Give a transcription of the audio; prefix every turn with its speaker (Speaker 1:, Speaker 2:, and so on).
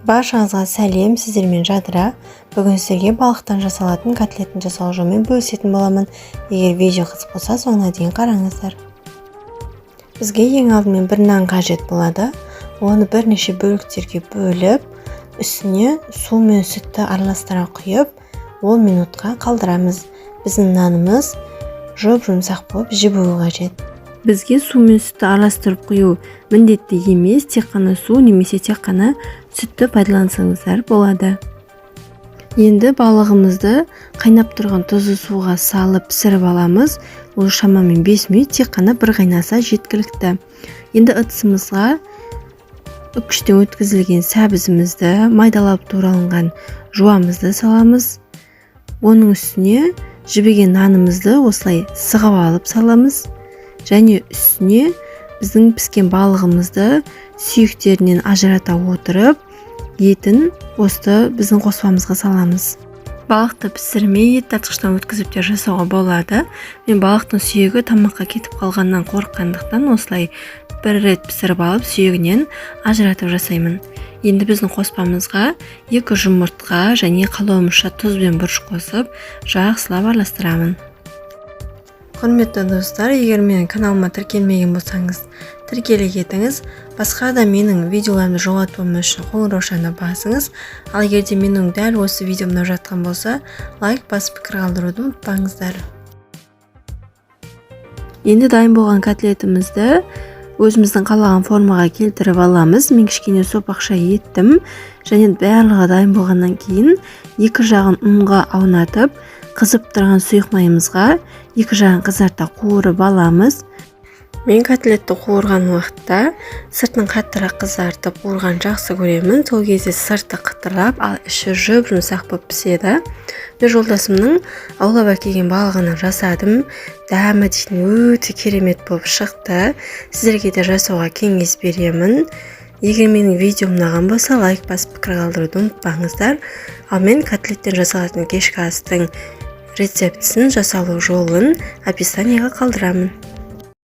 Speaker 1: Баршаңызға сәлем, сіздермен Жадыра. Бүгін сіздерге балықтан жасалатын котлеттің жасалу жолымен бөлісетін боламын. Егер видео қызық болса, соңына дейін қараңыздар. Бізге ең алдымен бір нан қажет болады. Оны бірнеше бөліктерге бөліп, үстіне су мен сүтті араластыра құйып, 10 минутқа қалдырамыз. Біздің нанымыз жұп-жұмсақ болып жібуі қажет. Бізге су мен сүтті араластырып құю міндетті емес, тек қана су немесе тек қана сүтті пайдалансаңыздар болады. Енді балығымызды қайнап тұрған тұзды суға салып пісіріп аламыз. Ол шамамен 5 минут, тек қана бір қайнаса жеткілікті. Енді ыдысымызға үккіштен өткізілген сәбізімізді, майдалап туралынған жуамызды саламыз. Оның үстіне жібіген нанымызды осылай сығып алып саламыз. Және үстіне біздің піскен балығымызды сүйектерінен ажырата отырып, етін осы біздің қоспамызға саламыз. Балықты пісірмей, ет тартқыштан өткізіп те жасауға болады. Мен балықтың сүйегі тамаққа кетіп қалғаннан қорыққандықтан, осылай бір рет пісіріп алып, сүйегінен ажыратып жасаймын. Енді біздің қоспамызға екі жұмыртқа және қалауымызша тұз бен бұрыш қосып, жақсылап араластырамын. Құрметті достар, егер менің каналыма тіркелмеген болсаңыз, тіркеле кетіңіз. Басқа да менің видеоларымды жоғалтпау үшін қоңыраушаны басыңыз. Ал егер де менің дәл осы видеом ұнап жатқан болса, лайк басып, пікір қалдыруды ұмытпаңыздар. Енді дайын болған котлетімізді өзіміздің қалаған формаға келтіріп аламыз. Мен кішкене сопақша еттім. Және барлығы дайын болғаннан кейін екі жағын ұнға аунатып, қызып тұрған сұйық майымызға екі жағын қызарта қуырып аламыз. Мен котлетті қуырған уақытта сыртын қаттырақ қызартып қуырған жақсы көремін. Сол кезде сырты қытырлап, ал іші жұп жұмсақ болып піседі. Мен жолдасымның аулап әкелген балығынан жасадым. Дәмі дейтін өте керемет болып шықты. Сіздерге де жасауға кеңес беремін. Егер менің видеом ұнаған болса, лайк басып, пікір қалдыруды ұмытпаңыздар. Ал мен котлеттен жасалатын кешкі астың рецептісін, жасалу жолын описание ға қалдырамын.